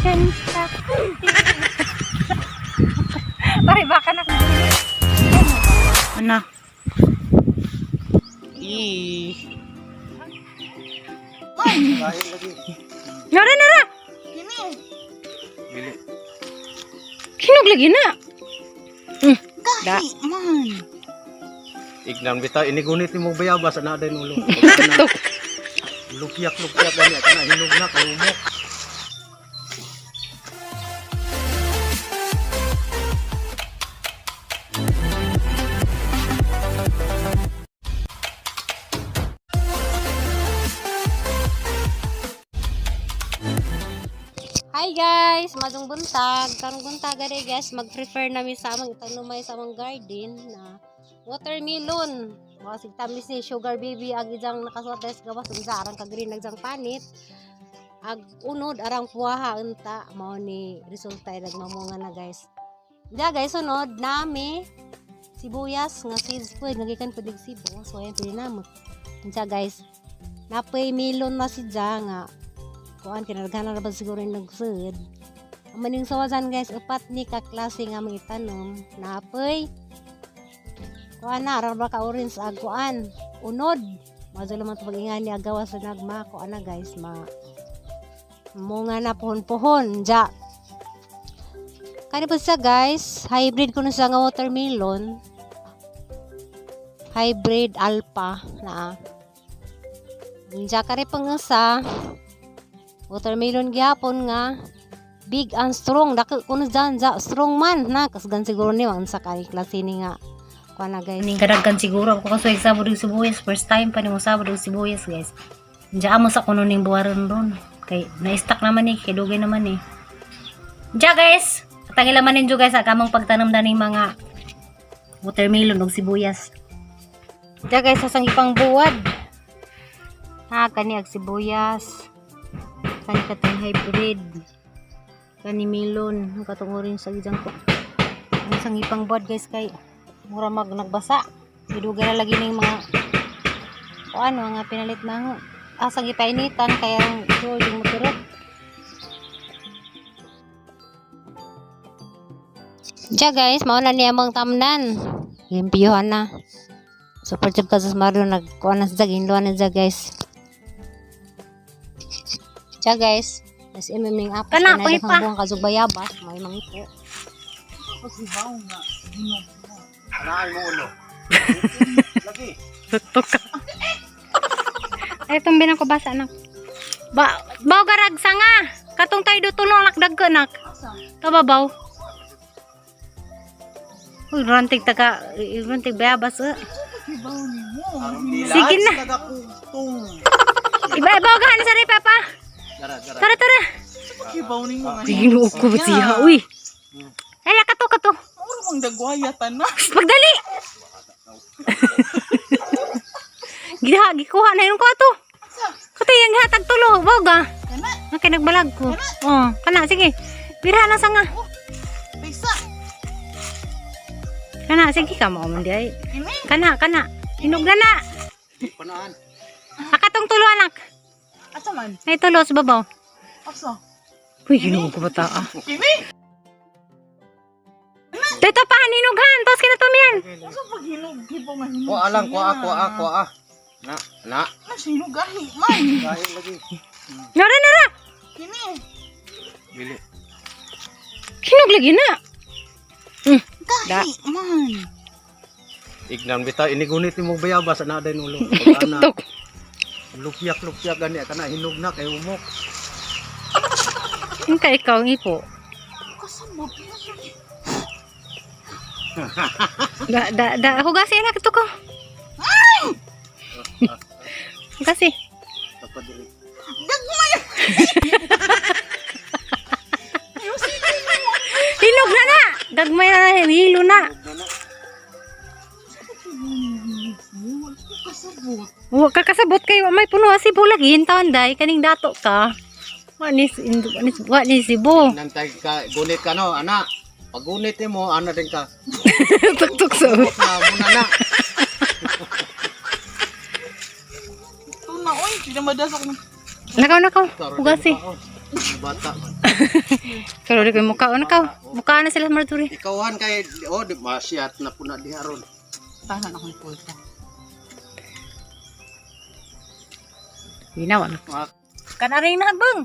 can stop. Pare, baka na. Ano? Nara, nara! Hinog lagi na. Da. Man. Ignan bitaw inigunit nimo bayabas ana din ulo. Lupiak lupiak gani kana hinog na kay umok. Hi guys, madung buntag. Karong buntag gani guys, mag-prepare nami sa among itanumay sa among garden na watermelon. Mga sigtamis ni sugar baby ag ijang nakasuot guys gawas unsa arang ka green nagjang panit. Ag unod arang puwaha unta mao ni resulta ay nagmamunga na guys. Diya guys, sunod nami sibuyas nga seeds po nagikan pud og Cebu. So ayan pwede na mo. Unsa guys, napoy melon na si nga kuan kinargana ra ba siguro yung nagsud. Ang maning sawasan guys, upat ni ka klase nga mga itanom napoy kuan na ra ba ka orange ag kuan unod. Madalo man to pag-ingan ni agawa sa nagma kuan na guys, ma munga na pohon-pohon ja. Kani po siya guys, hybrid kuno siya nga watermelon. Hybrid alpha na. Ja kare pangasa watermelon gyapon nga big and strong, dako kuno dyan ja, strong man na kasgan siguro ni unsa kay klase ni nga kuan na guys. Ning kadaghan siguro ako kasi sabod og sibuyas, first time pa nimo sabod og sibuyas guys. Diya mo sa kuno ning buwaron ron. Kay na-stuck naman eh, kay dugay naman eh. Diya guys, tangila man ninyo guys ang kamong pagtanom na ning mga watermelon og sibuyas. Diya guys, sa ipang buwad ha, kani ag sibuyas, kani katong hybrid, kani melon, ang katong orange sa gijang ko ang sangipang buwad guys, kay mura mag nagbasa, idugay na lagi ning mga kuan mga pinalit mango asang ipainitan kaya ang sure di mo turot. Diya guys, mao na niya among tamnan. Limpiyuhan na. Super job ka sa Mario, nagkuha na siya, ginluan na siya guys. Diya guys, mas imim ning apas Kana, na pangit pa. buwang kazug bayabas, may mangipo. Ana mo ulo. Lagi. Tutok ka. Ay, itong binang ko basa anak. Ba, baw garag sanga. Katong tayo do tulong lakdag ko anak. Tababaw. Uy, rantig taga, rantig bayabas eh. Sige na. Tagaputong. Iba, ibaw gahan sa rin, papa. Dara dara. Tara, tara. Ginoo ko ba siya, uy. Ay, kato, kato. Mura mang dagwaya tanan. Pagdali! Giha, gikuha na yung ko ato. Katay ang hatag tulo, baw ga. Kana, Okay, nagbalag ko. Oh, kana, sige. Pira na sanga. paysa. Kana, sige ka mo man di ay. Ini. Kana, kana. Hinog na na. Panaan. Akatong tulo anak. Asa man? Ay tulo sa babaw. Asa? Uy, hinog ko bata ah. Kini. Dito pa hinughan, tos kinatumian. Asa pag hinog gibo nga hinog. Kuha lang, kuha, kuha, kuha. Na, na. Na hinog gahi man. Dahil lagi. Nara, nara. Kini. Dili. Hinog lagi na. Gahi man. Ignan bitaw inigunit nimo bayabas ana din ulo. Ana. Tuktok. Lupiak lupiak gani kana hinog na kay umok. Yung ka ikaw ang ipo. Kasabot. Da, da, da. Hugasi anak ito ko. Hugasi. Tapad diri. Gagmay. Hinog na na. Gagmay na na. Hilo na. Kasabot. Wa ka kasabot kayo. May puno si Cebu lagi. Hintawan day. Kaning dato ka. Wa ni, wa ni, wa ni Cebu. Nantay ka gunit ka no, ana. Pag gunit mo, ana din ka. Tuktok sa. Umok na muna na. Ito na oy, pinamadas ako. Nakaw, nakaw. Hugasi. Bata man. Pero di ko mukha ano ka? Mukha na sila Marjorie. Ikawan kay oh di masyat na puna diha ron. Tahan akong pulta. Ginawa. Kanaring na bang.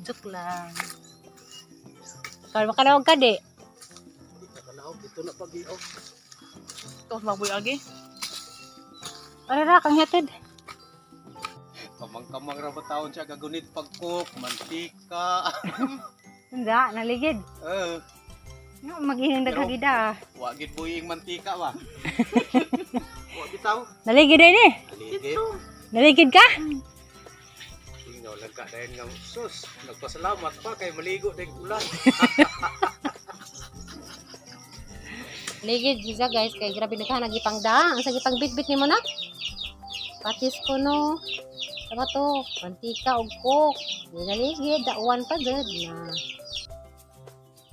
Joke lang. Kar makalawag ka di. Ito na pag oh. Ito, mabuy agi. Ara ra kang hatid. Kamang-kamang ra ba taon siya gagunit pagkok, mantika. Hindi, naligid. Eh, No, magihing daghagida. wa gid buying mantika ba. Wa bitaw. Naligid din eh. Aligid. Naligid ka? Ingaw lang ka dahil nga sus, nagpasalamat pa kay maligo dahil ulan. Ligid siya guys kay grabe naghanag gipangda. Ang sa gipang bitbit nimo na. Patis ko no. Sama to, mantika og coke. Nilaligid, dauan pa gud na.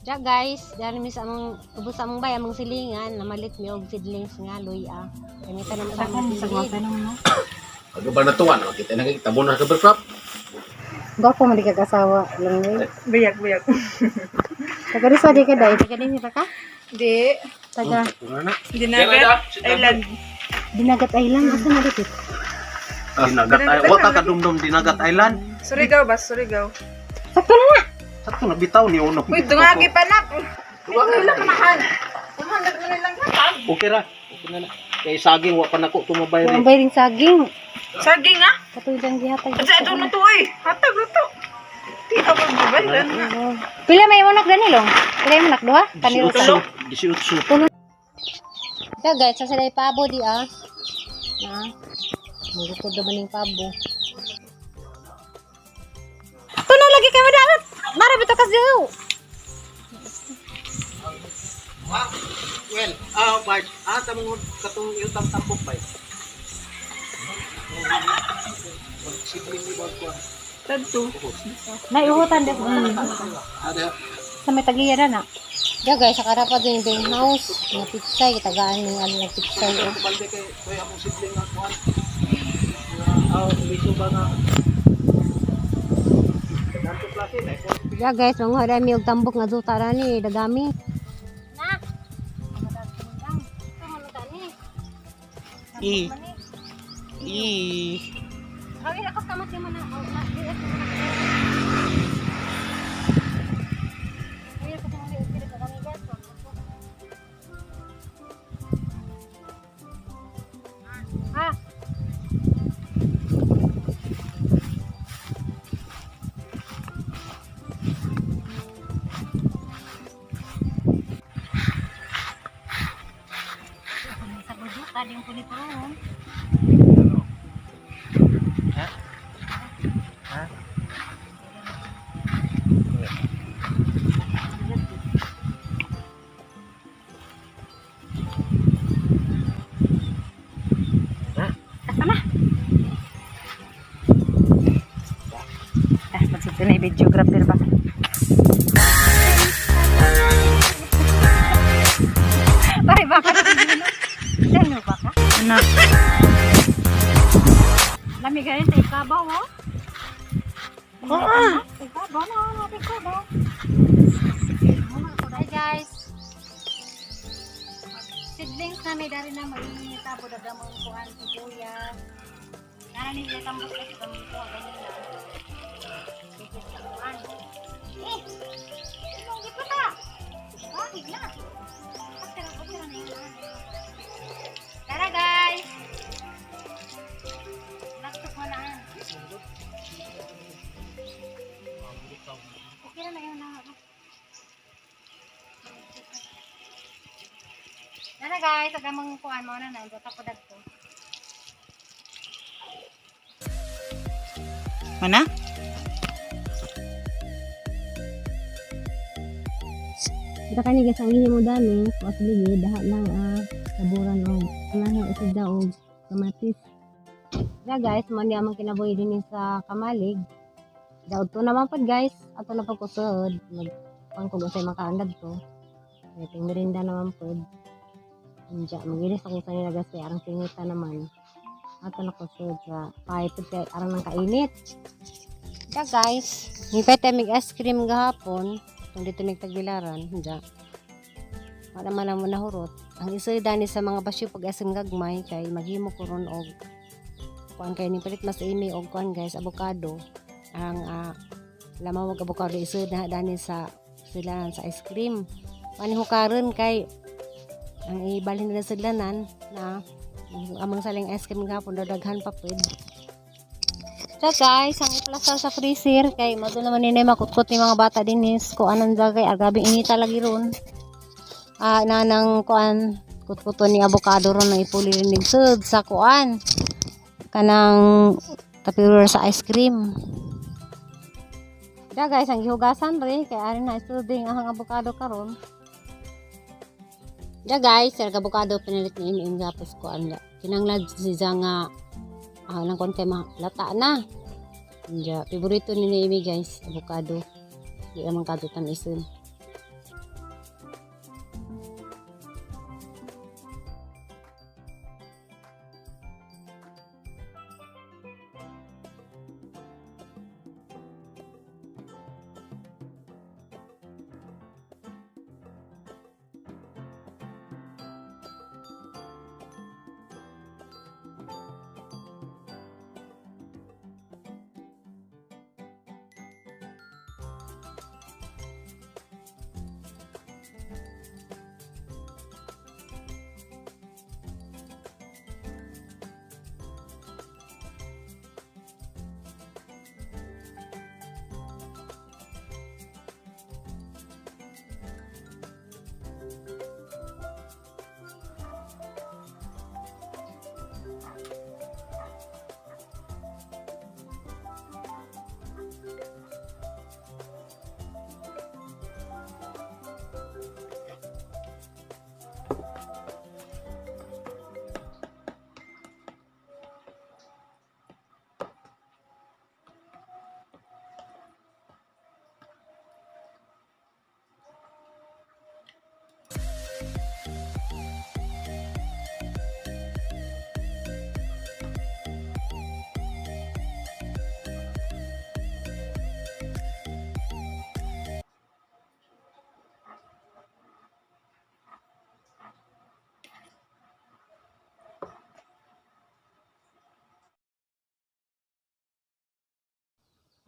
Ja guys, dali mi sa among ubos sa among bay among silingan namalit mi og seedlings nga luya. Kami tanom sa among silid. Ano ba natuwa no? Kita na kita mo na ka berkrap. Gwapo man di kag asawa lang eh. Biyak, biyak. Taga risa di ka dai, taga din ka? Di. Taga Dinagat Island. Dinagat Island asa na dito? Dinagat Island. Wa ka kadumdum Dinagat Island. Surigao ba? Surigao. Sakto na na. Sakto na bitaw ni uno. Uy, dungagi pa na. Wala ka nahan. 100 na lang hatag. Okay ra. Okay na na. Kay saging wa pa nako tumabay Ang rin. bay ring saging. Saging ah. Katuig ang gihatag. At ito na to eh. Hatag na to. Di ka magbabalan na. Pila may unak danilong? Pila may unak duha? Kanilo sa. 18. Ito guys, sa sila pabo di ah. Na. Magukod naman yung pabo. Tuno lagi kay madaot. Mara bitaw kas diho. Well, bye. Ah, tamang katong yutang tampok bay. Sigling ni bag ko. Tadto. Naiuhutan din. Ada. Sa may tagiya na na. Ya guys, sa karapa din yung green house. Nga pitsay, kitagaan yung ano ng pitsay. Oh. Balde kay kay akong sibling nga kuan. Miso ba nga. Ganto klase na ko. Ya guys, manguha dami og tambok nga zuta rani, dagami. Na. I. I. Hawil ako kamot nimo na. Oh, na. Di, eh. Hawil ako sa mga espiritu kami, guys. Ah. Sa bujuta, di yung punit-punit. Ah, magsito na i-videographer ba? Pare, baka Ano ba ka? Ano? Lami ka rin sa ikabaw, oh. Oo. Ikabaw na, oh, ikabaw. Hi guys. Seedlings na may dari na maitabo dagamon kuan sibuyas. Nara ni siya tambok kasi kami kuha ganyan na. Ligid sa kuan. Eh! Ano giputa? Bakit na? Pagtira pagtira na yun. Tara guys. Laptop mo na. Okay na na yun na. Nana guys, ag among kuan mo na na, tapos dagto. Mana? Kita kani guys, ang mo dami, kuas ligi, daha lang saburan og anahe isda og kamatis. Ya guys, man di amang kinabuhi din sa kamalig. Daud to naman pod guys, ato na pagkusod, magpangkog unsay makaandad to. Kay merinda naman pod. Inja, magilis ako sa nila guys, kay arang singita naman. Ato na kusod sa pahit pod kay arang nang kainit. Ya guys, ngipay tayo mig ice cream gahapon. Kung dito mig tagbilaran, diya. Wala man mo nahurot. Ang isa dani sa mga basyo pag ice cream gagmay kay maghimo ko ron og kuan kay ni palit mas imi og kuan guys, avocado. Ang lamawag avocado isa na dani sa silanan sa ice cream. Panihukaron kay ang ibalhin nila sa silanan na amang saling ice cream gahapon dadaghan pa pwede. So guys, ang iplastar sa freezer kay mado naman ninay makutkot ni mga bata dinis ko anang dagay agabi inita lagi ron. Ah, nanang kuan kutkuton ni avocado ron ang ipuli rin sud sa kuan kanang tapirur sa ice cream. Da guys, ang gihugasan re kay ari na isuding ang avocado karon. Da guys, ang avocado pinalit ni ini gapos kuan da. Kinanglan siya nga nang kuan kay lata na. Diya, favorito ni Naomi guys, avocado. Di naman kadto tamisin.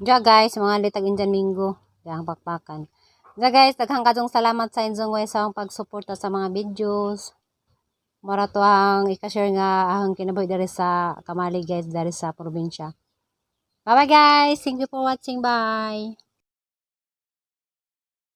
Diya guys, mga litag Indian Minggo, diyang pakpakan. Diya guys, daghang kadong salamat sa inyong way sa akong pagsuporta sa mga videos. Mora to ang ika-share nga ang kinabuhi diri sa Kamali guys, diri sa probinsya. Bye bye guys. Thank you for watching. Bye.